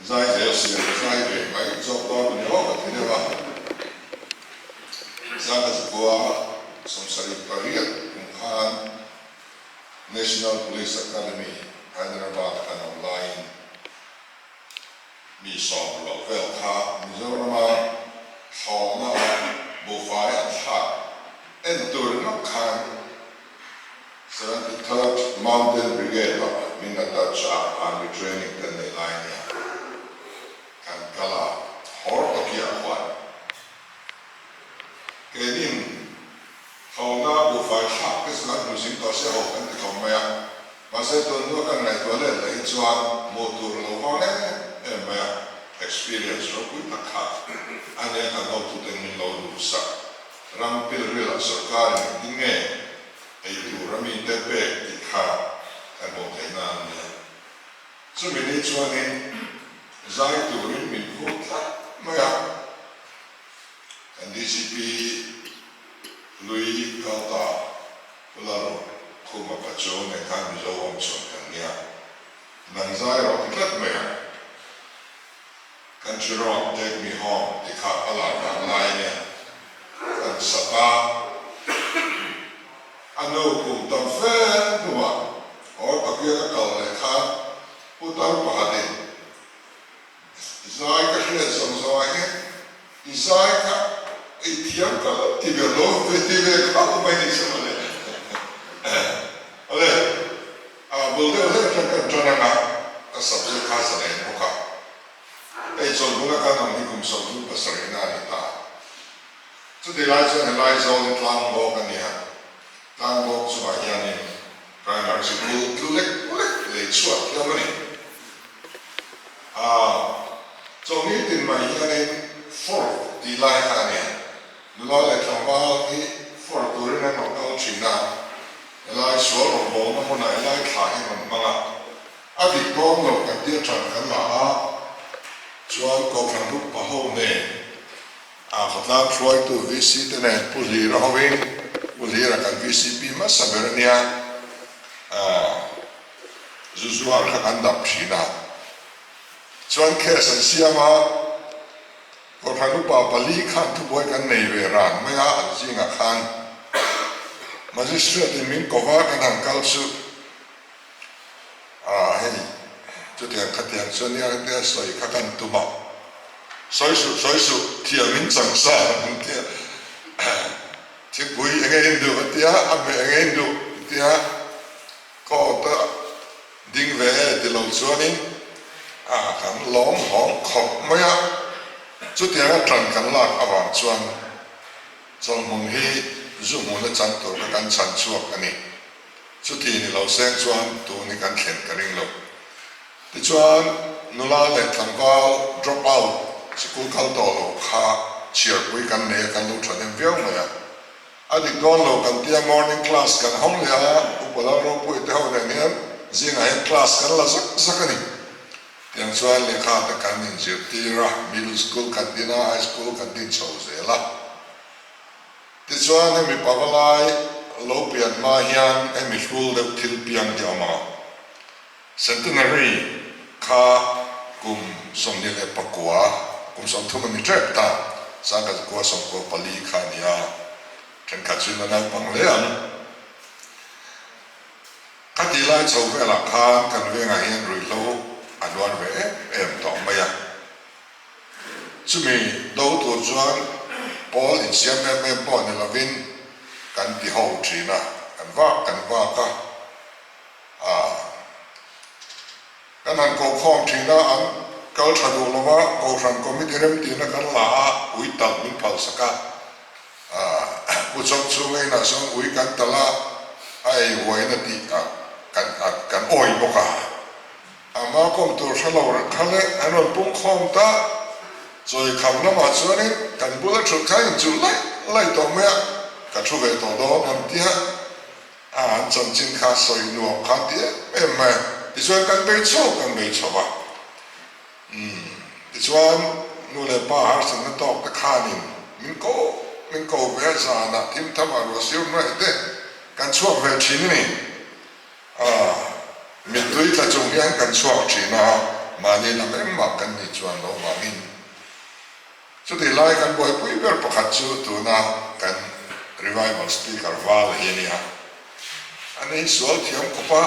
Zai zel sia ka zai ve mai zawk dawn a ni aw ka ti deuh a. Zanga Zakua 78 kum khan National Police Academy, Hyderabad a kan awm laiin mi sawm rual vel kha Mizorama thlawhna buhfai an thlak en tur ringawt khan 73rd Mountain Brigade ah min attach a, army training kan nei lai nia kan kal a, hawr tawkiah khuan keinin thlawhna buhfai thlak te chu kan hmu zing tawh sia ho kan ti khawp mai a, mahse tun hnu a kan ngaihtuah let leh hi chuan hmuh tur a lo vang em em mai a, experience ropui tak kha a nia kan hotuten min lo duhsak. Ram pilril ah sorkar in engtin nge ei tur a mite pek tih kha kan hmuh theih na an nia. Chumi ni chuanin zai turin min phut tlat mai a, kan DGP hlui kalta Pu Lalro Khuma Pachu nen khan Mizo awm chhuan kan nia, nang zai rawh ti tlat mai a. Country road take me home ti kha a lar vang lai ania kan sat a, a nu kum tam fe hnuah awr takia ka kal leh khan putar pakhatin zai ka hriat zawng zawngah hian i zai kha i thiam ka lo ti ber lo ve ti ve kha awm mai ni se mawle. Awle. A bul deuh hlek hlek kan tan anga ka subject kha zalen bawk a, hei chawlhbuna kan awm hi kum 37 na a ni ta. Chuti lai chuan helai zawl hi tlang bawk a nia, tlang bawk chungah hianin primary sikul tlu lek lek lei chhuak thiam a ni. A chawlhni tin mai hianin fork tih lai kha a nia, Nula leh tlangval hi fawr turin an rawn kal thin a, helai sual rawngbawlna hmunah helai thla hi an rawn hmang a, a dik dawn lo kan tia tan kan la a, chuan Kohhran Upa ho nen a khawtlang hruaitu VC te nen Pu Hlira hovin, Pu Hlira kan VCP hmasa ber a nia, zu zuar kha kan dap thin a, chuan case an siam a. Kohhran upa pali khan thubuai kan nei ve ran mai a, an zingah khan Magistrate in min ko va, kan han kal chu ah hei chutiang khatiang chu ania tia sawi kha kan tum a, sawi suh sawi suh thiam in chang sa an tia thingpui enge in duh a tia a hmeh enge in duh a tia court a Ding ve e ti lo chuanin a kan lawm hlawm khawp mai a, chutianga tan kan lak avang chuan chawlhmun hi zu hmuna chan tur kha kan chhan chhuak a ni. Chuti ni lo seng chuan tun hi kan thlen ka ring lo. Tichuan nula leh tlangval drop out sikul kal tawh lo kha chhiarpui kan nei a, kan lo thahnem viau mai a. A dik dawn lo kan tia morning class kan hawng leh a, Upa Lalropuii te ho nen hian zingah hian class kan la zak zak a ni. Tiang chuan lehkha te kan inzirtir a, middle school kan din a, high school kan din chho zel a. Tichuan hemi pavalai lo pian hma hian hemi hrul deuh thil piang hi a awm ang a. Centenary kha kum 29, kum 30 a ni tep ta, 1994 kha a ni a, thenkhat chu in la naupang hle ang. Kha tih lai chho velah khan kan vengah hian ruihhlo a hluar ve em em tawh mai a, chumi do tur chuan pawl insiam em em pawh ni lovin kan ti ho thin a, kan vak kan vak a. A kan han koh khawm thin a, an kal tha duh lo va, Kohhran Committee remtihna kan la a, ui talh min phal sak a, Pu Chawng chhunga inah sawn ui kan talh a, a ei huaina tih a kan a kan awih bawk a, a hma kawm tur hre lo kha le an rawn pung khawm ta, chawi kham lamah chuanin kan bula thut kha inchuh laih laih tawh mai a, ka thu ve tawh dawn an tia. A an chanchin kha sawi nuam kha ti em em mai a, tichuan kan bei chho kan bei chho a, umm tichuan nu leh pa harsatna tawk te khanin min ko min ko ve a, zanah thim thamah ruah siam hnuai te kan chhuak ve thin a ni, a mittui tla chung hian kan chhuak thin a. Mahni lam engmah kan nih chuan lo vangin chutih lai kan buaipui ber pakhat chu tuna kan Revival Speaker Vala hi a nia. A nei sual thiam khawp a,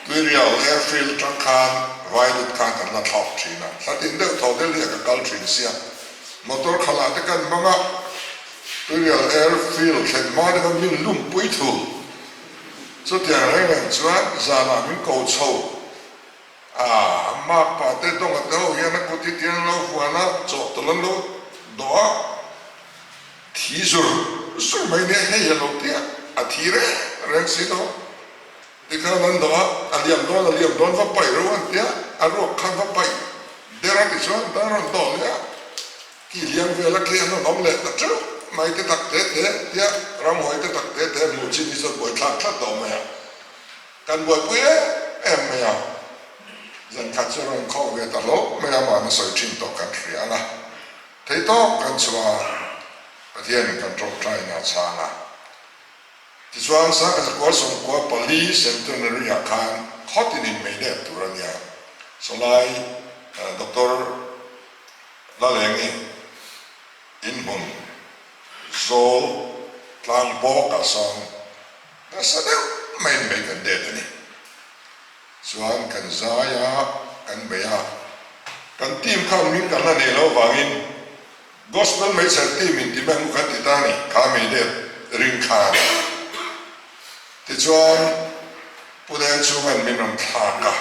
Tuirial Airfield atang khan Vailut khan kan la thlak thin a, thla tin deuh tho Delhi ah ka kal thin sia, motor khalah te kan hmang a, Tuirial Airfield thlen hma te khan min lumpui thul. Chutiang reng reng chuan zanah min ko chho a, a makpa te dawnga te ho hian a kut hi tiang an lo vuan a, chawhtawlh an lo dawh a, thi zur zur mai nia hei a lo ti a, a thi reng reng si lo. Tikhan an dawh a, a liam dawn a liam dawn va paih reuh an ti a, a ruak khan va paih der a ti chuan tan rawn dawh leh a. Ki lian vela khi an rawn awm leh ta teuh mai te tak te te tia ramhuai te tak te te hmuh chin hi chuan buaithlak tlat tawh mai a, kan buaipui em em mai a, zan khat chu rawn khawk ve ta hlawk mai a, mahna sawi thin tawh kan hria ang a, thei tawk kan chhuah a, Pathianin kan tawngtaina a chhang a. Tichuan Sangkhat 94 Centenary ah khan khawtin in mei let tur a nia, sawlai Doctor Lalengi inhmun zawl tlang bawk ah sawn nasa deuh maiin mei kan det a ni. Chuan kan zai a, kan bei a, kan team khan min kan la nei lo vangin Gospel Meichher team in ti mai ang u kan ti ta a ni, kha mei det ring khan. Tichuan Pu Dengchhunga'n min rawn thlak a.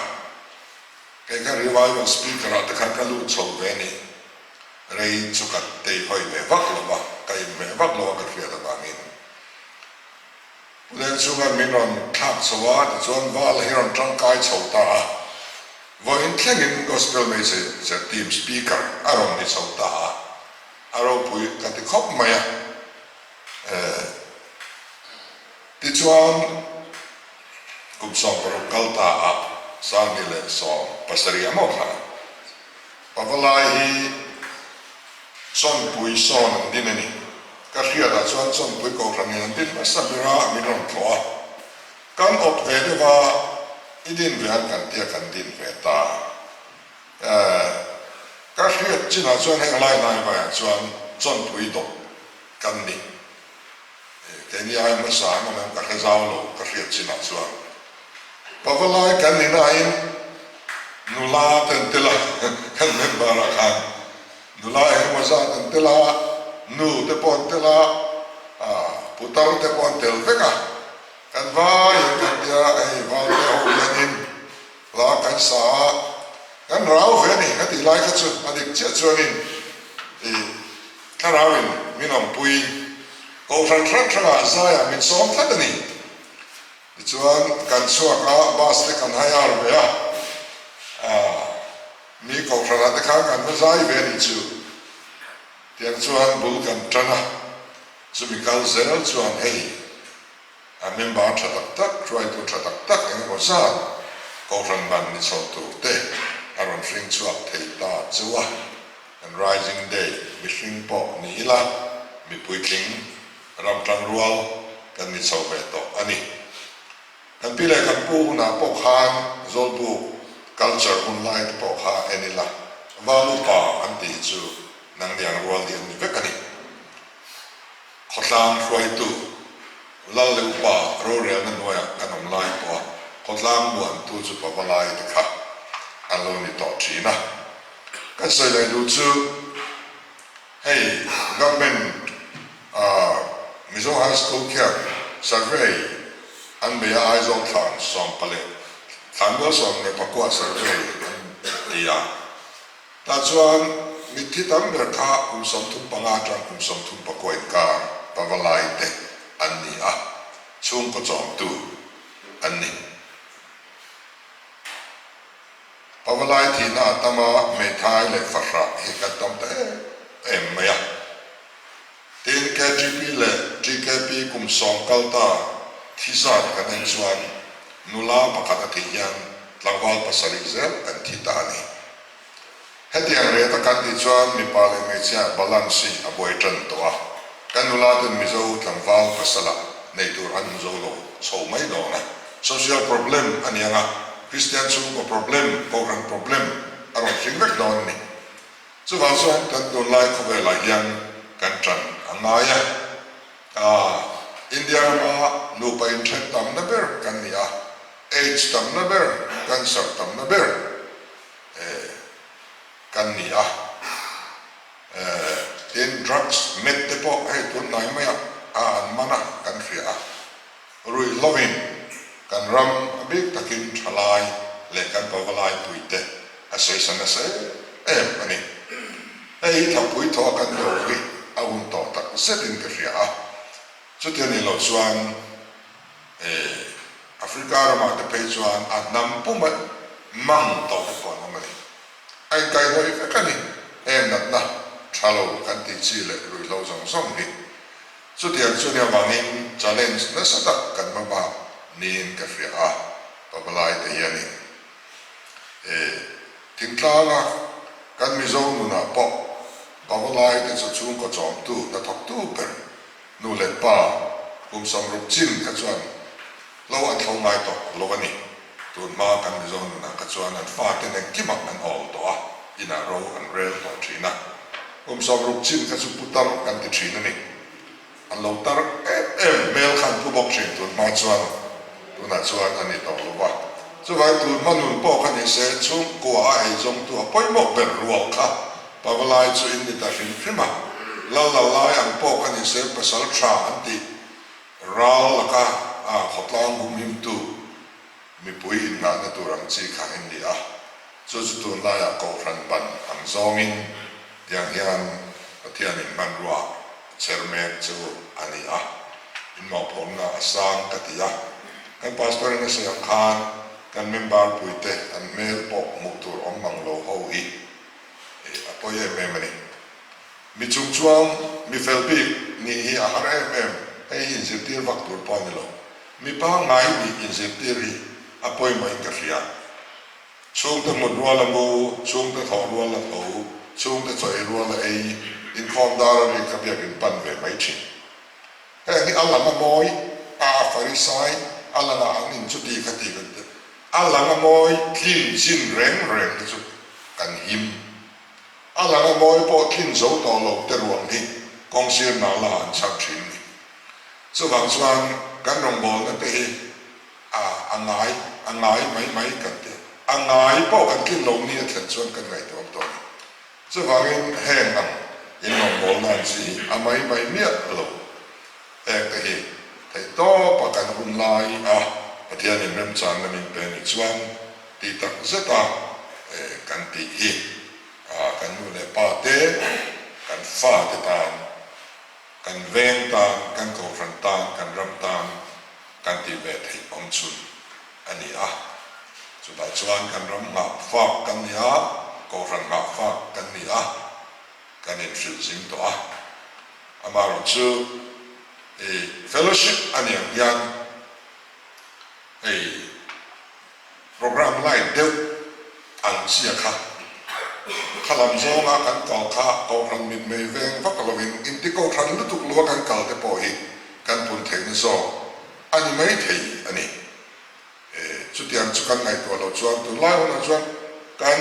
Kei kha revival speaker ah te khan ka lut chho ve a ni. Rei chu ka tei hawi ve vak lo va, ka inhmeh vak lo a ka hriat avangin. Pu Lengchhunga'n min rawn thlak chho a, tichuan Vala hi rawn tangkai chho ta a. Vawiin thlengin Gospel Meichher Team Speaker a rawn ni chho ta a, a ropui ka ti khawp mai a. Tichuan, kum 16 kal ta a 2017 a maw kha, Pavalai hi Chawnpui sawn an din a ni. Ka hriatah chuan Chawnpui Kohhranin an din hmasa ber a, min rawn tlawh a. Kan awp ve deuh a, i din ve an kan tia kan din ve ta. Ka hriat chinah chuan heng lai hnai vaiah chuan Chawnpui dawp kan ni. Keini ai hmasa an awm em ka hre zau lo ka hriat chinah chuan pavalai kan ni nain nula te an tel a kan member ah khan nula engemaw zat an tel a nu te pawh an tel a putar te pawh an tel vek a kan vaiin kan tia hei valte ho hianin hla kan sa a kan rau ve a ni ka tih lai kha chu a dik chiah chuanin ih Thlarauin min awmpui, Kohhran hrang hrangah zaiah min sawm tlat a ni. Tichuan, kan chhuak a, bus te kan hire ve a, aah, mi Kohhranah te khan kan va zai ve a nih chu. Tiang chuan bul kan tan a, chumi kal zel chuan hei, a member tha tak tak, hruaitu tha tak tak eng emaw zat Kohhran ban ni chho tur te a rawn hring chhuak thei ta chu a. Kan Rising Day mihring pawh ni ila, mi puitling ram tangrual kan ni chho ve tawh a ni. Kan pi leh kan pu hunah pawh khan Zawlbuk culture hun lai te pawh kha en ila, Val upa an tih hi chu nangniang rual hi an ni vek a ni. Khawtlang hruaitu Lal leh upa rorelna hnuaiah kan awm lai pawha khawtlang muantu chu Pavalai te kha an lo ni tawh thin a. Kan sawi leh duh chu hei government Mizo High School khian survey an bei a Aizawl thlan sawmpa leh thlanmual 14 survey an ti a. Tah chuan mitthi tam ber kha kum 35 atang kum 34 inkar pavalai te an ni a, chhungkaw chawmtu an ni. Pavalai thihna a tam a, hmeithai leh fahrah hi kan tam ta em em mai a. Tin, KTP leh TKP kum sawm kal ta thi zat kan en chuan nula pakhat a thih hian tlangval pasarih zel kan thi ta a ni. Hetiang reh ta kan tih chuan mipa leh hmeichhia balance hi a buai tan tawh a, kan nula ten Mizo tlangval pasala nei tur an hmu zo lo chho mai dawn a. Social problem a ni ang a. Kristian chhungkaw problem, Kohhran problem a rawn hring vek dawn a ni. Chuvang chuan kan tunlai khawvelah hian kan ṭan a ngai a. India rama nupa inthen tamna ber kan ni a, AIDS tamna ber, cancer tamna ber kan ni a. Tin, drugs met te pawh hei tunhnai maiah a an man a kan hria a. Ruihhlovin kan ram a bik takin thalai leh kan pavalai puite a sawi nasa em em a ni. Hei hi thapui thawh a kan do hi a hun tawh tak zetin ka hria a, chutia ni loh chuan Africa ramah te phei chuan a hnam puma mang tawh te pawh an awm a ni. A inkaihhnawih vek a ni heng natna tha lo kan tih chi leh ruihhlo zawng zawng hi. Chutiang chu nia vangin challenge nasa tak kan hma bak niin ka hria a, pavalai te hianin e thingtlanga kan Mizo nunah pawh pavalai te chu chhungkaw chawmtu hnathawktu ber nu leh pa kum 60 chin kha chuan lo an thlo ngai tawh lo a ni. Tun hma kan Mizo nunah kha chuan an fate engkimah an awl tawh a, inah ro an rel tawh thin a. Kum 60 chin kha chu putar kan ti thin a ni. An lo tar em em hmel kha an pu bawk thin tun hma chuan tunah chuan a ni tawh lo va. Chuvangin tun hma nun pawh kha ni se chhungkua a eizawngtu a pawimawh ber rual kha pavalai chu in ni ta hrim hrim a. Lal lal lai ang pawh kha ni se pasal tha an tih ral laka a khawtlang humhimtu mipui innghahna tur ang chi kha in ni a, chu chu tunlaiah Kohhran ban ang zawngin tiang hian Pathianin hmanrua a chher mek chu a ni a, inmawhphawmna a sang ka ti a. Kan Pastor in a sawi ang khan kan member puite an hmel pawh hmuh tur awm mang lo ho hi a pawi em em a ni. Mi chung chuang mi fel bik nih hi a har em em, hei hi inzirtir vak tur pawh a ni lo. Mi pangngai nih inzirtir hi a pawimawhin ka hria. Chhungte mut rual a mu, chhungte thawh rual a tho, chhungte chaw ei rual a ei, inkhawm dar a rik kha biakin pan ve mai thin. Heng hi a lang a mawi, a a farisai, a langah an in chuti kha ti kan ti. A lang a mawi tlin chin reng reng hi chu kan him. A lang a mawi pawh tlin zo tawh lo te ruang hi kawngsir nala an chhar thin ni. Chuvang chuan kan rawngbawlna te hi a a ngai a ngai mai mai kan ti a, a ngai pawh kan tlin lo ni a thlen chuan kan ngaihtuah tawh a ni. Chuvangin heng ang in rawngbawlna an chi hi a mai mai miah lo. Heng te hi theihtawp a kan hun lai a Pathianin remchanna min pe ni chuan tih tak zeta kan tih hi kan nu leh pa te, kan fa te tan Kan veng tan, kan kohhran tan, kan ram tan kan tih ve theih awm chhun a ni a. Chutah chuan kan ram nghah fak kan ni a, kohhran nghah fak kan ni a, kan inhrilh zing tawh a. Amaherawhchu i fellowship a ni ang hian hei Programme light deuh ang chia kha khalam zawnga kan kal kha Kohhran mitmei veng vak lovin inti Kohhran lutuk lova kan kal te pawh hi kan pun theihna zawk a ni mai thei a ni. Chutiang chu kan ngaihtuah loh chuan tunlai hunah chuan kan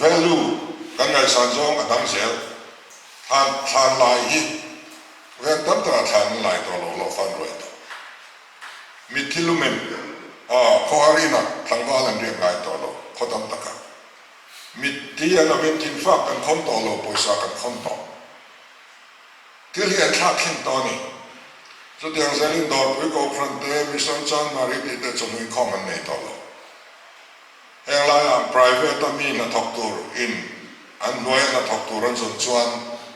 value kan ngaihsan zawng a dang zel. Thlan thlan lai hi veng tam takah thlan an lai tawh lo hlawhfan ruai tawh. Mitthi lumen a khawhar inah tlangval an riak ngai tawh lo, khaw tam takah. Mitthi an awmin thingfak kan khawn tawh lo, pawisa kan khawn tawh. Thil hi an thlak thleng tawh a ni. Chutiang zelin Dawrpui Kohhran te, Mission Chanmari tih te chawhnu inkhawm an nei tawh lo. Heng laiah private a mi hnathawk tur in an hnuaia hnathawk tur an zawn chuan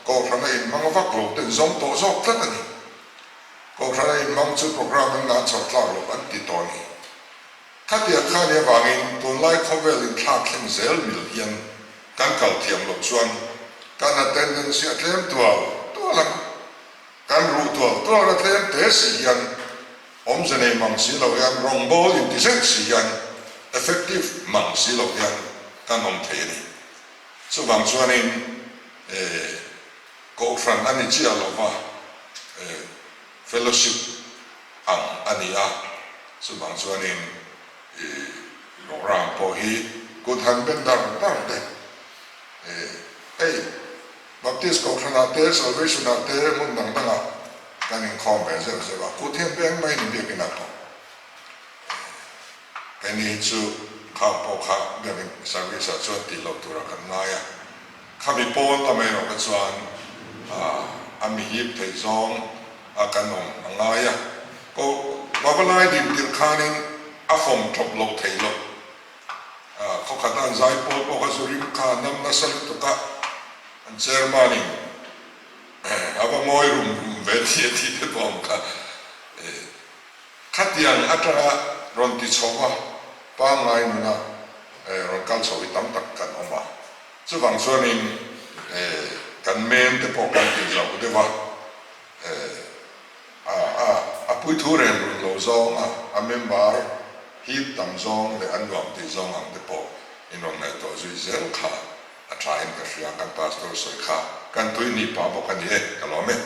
Kohhrana inhmang vak lo ten zawng tawh zawk tlat a ni. Kohhrana inhmang chu programme an ngan chho tlak loh an ti tawh a ni. Khatiang kha nia vangin tunlai khawvel inthlak thleng zel mil hian kan kal thiam loh chuan kan attendance hi a tlem tual tual ang. Kan ruh tual tual a tlem te si hian awmze nei mang si lo hian rawngbawl inti zet si hian effective mang si lo hian kan awm thei a ni. Chuvang chuanin Kohhran a ni chiah lo va, fellowship ang a ni a, chuvang chuanin i Programme pawh hi kut han ben dar dar te hei Baptist Kohhranah te Salvation ah te hmun dang dangah kan inkhawm ve zeuh zeuh a, kut hian beng mai ni biakinah pawh keini hi chu khang pawh kha biakin service ah chuan tih loh turah kan ngai a, khami pawn lam erawh kha chuan a mi hip theih zawng a kan awm a ngai a, ko Babalai din tirh khanin a fawm tawp loh theih loh. Khaw khat an zai pawl pawh kha chu rim kha a nam nasa lutuk a, an chairman in a va ngawi rum rum ve tih a tih te pawh ang kha. Khatiang atanga rawn ti chho va, pangngai nuna rawn kal chho hi tam tak kan awm a. Chuvang chuanin kan men te pawh kan tih zauh deuh a, a puithu ren run lo zawng a, a member hip tam zawng leh an nuam tih zawng ang te pawh in rawn ngaihtuah zui zel kha a tha in ka hria, kan pastor sawi kha kan tui hnih pah bawk a ni e, ka lawm e.